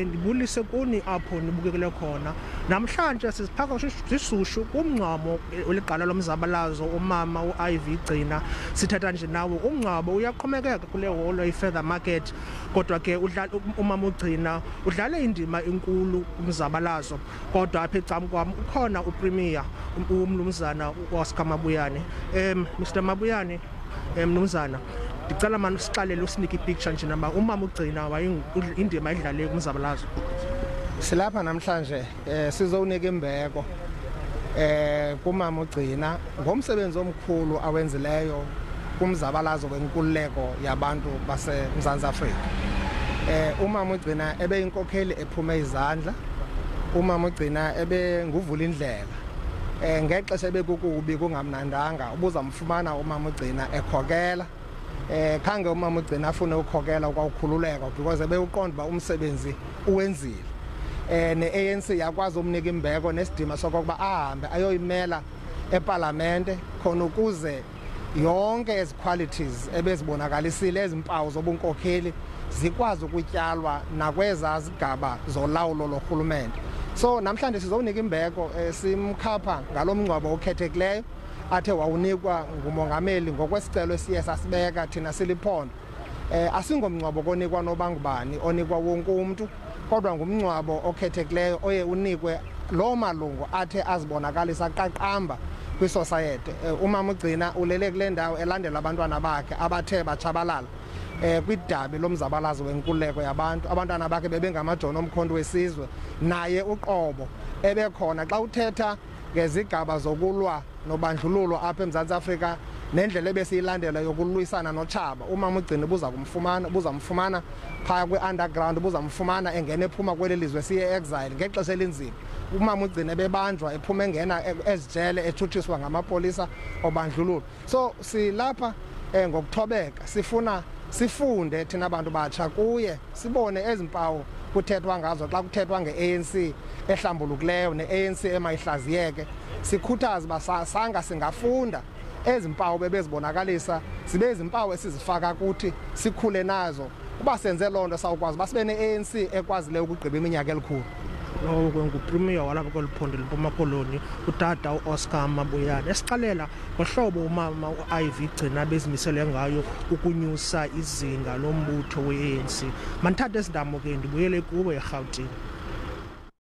Ndibulise kuni apho nibukekele khona. Namhlanje siziphaka sishushu kumngcwabo oligqala lomzabalazo umama uIvy Gcina. Sithetha nje nawe umngcwabo uyaqhomekeka kule holo iFeather Market, kodwa ke umama uGcina udlale indima enkulu kumzabalazo. Kodwa apha ecam kwam ukhona uPremier umnumzana uOscar Mabuyane. Mr Mabuyane, mnumzana, ndicela mani usixelele, usinike ipicture nje namba umama uGcina indima ayidlale kumzabalazo. Silapha namhlanje sizowunika imbeko kumama uGcina ngomsebenzi omkhulu awenzileyo kumzabalazo wenkululeko yabantu baseMzantsi Afrika. Umama uGcina ebeyinkokheli ephume izandla. Umama uGcina ebenguvula indlela. Ngexesha ebekukubi kungamnandanga ubuzamfumana umama uGcina ekhokela. Khange umama uGcina afune ukhokela kwawukhululeka because ebewuqonda uba umsebenzi uwenzile. Ne-ANC yakwazi umnika imbeko nesidima sokokuba ahambe ayoyimela epalamente khona ukuze yonke ezi qualities ebezibonakalisile, ezimpawu zobunkokheli, zikwazi ukutyalwa nakweza zigaba zolawulo lorhulumente. So namhlanje sizowunika imbeko, simkhapha ngalo mngcwabo okhethekileyo athe wawunikwa ngumongameli ngokwesicelo esiye sasibeka thina siliphondo. Asingomngcwabo konikwa noba ngubani, onikwa wonke umntu, kodwa ngumngcwabo okhethekileyo oye unikwe loo malungu athe azibonakalisa aqaqamba kwisosayete. Umama uGcina ulele kule ndawo elandela abantwana bakhe abathe batshabalala kwidabi lomzabalazo wenkululeko yabantu. Abantwana bakhe bebengamajoni omkhonto wesizwe, naye uqobo ebekhona. Xa uthetha ngezigaba zokulwa nobandlululo apha eMzantsi Afrika nendlela ebesiyilandela yokulwisana notshaba, umama uGcina ubuzamfumana phaya kwi-underground, ubuzamfumana engena ephuma kweli lizwe siye exile ngexesha elinzima. Umama uGcina ebebanjwa ephuma engena ezijele etshutshiswa ngamapolisa obandlululo. So silapha ngokuthobeka, sifuna sifunde thina bantu batsha kuye, sibone ezimpawu kuthethwa ngazo xa kuthethwa nge-ANC ehlambulukileyo ne-ANC emayihlaziyeke. Sikhuthaze uba sanga singafunda ezimpawu bebezibonakalisa, zibe izimpawu esizifaka kuthi sikhule nazo. Uba senze loo nto sawukwazi uba sibe ne-ANC ekwazileyo ukugqiba iminyaka elikhulu. Lowo ke nguPremier walapha kweli phondo leMpuma Koloni, utata uOscar Mabuyane, esixelela ngohlobo umama uIvy Gcina bezimisele ngayo ukunyusa izinga lombutho we-ANC. Mandithathe ezi ntamo ke ndibuyele kuwe eRhawutini.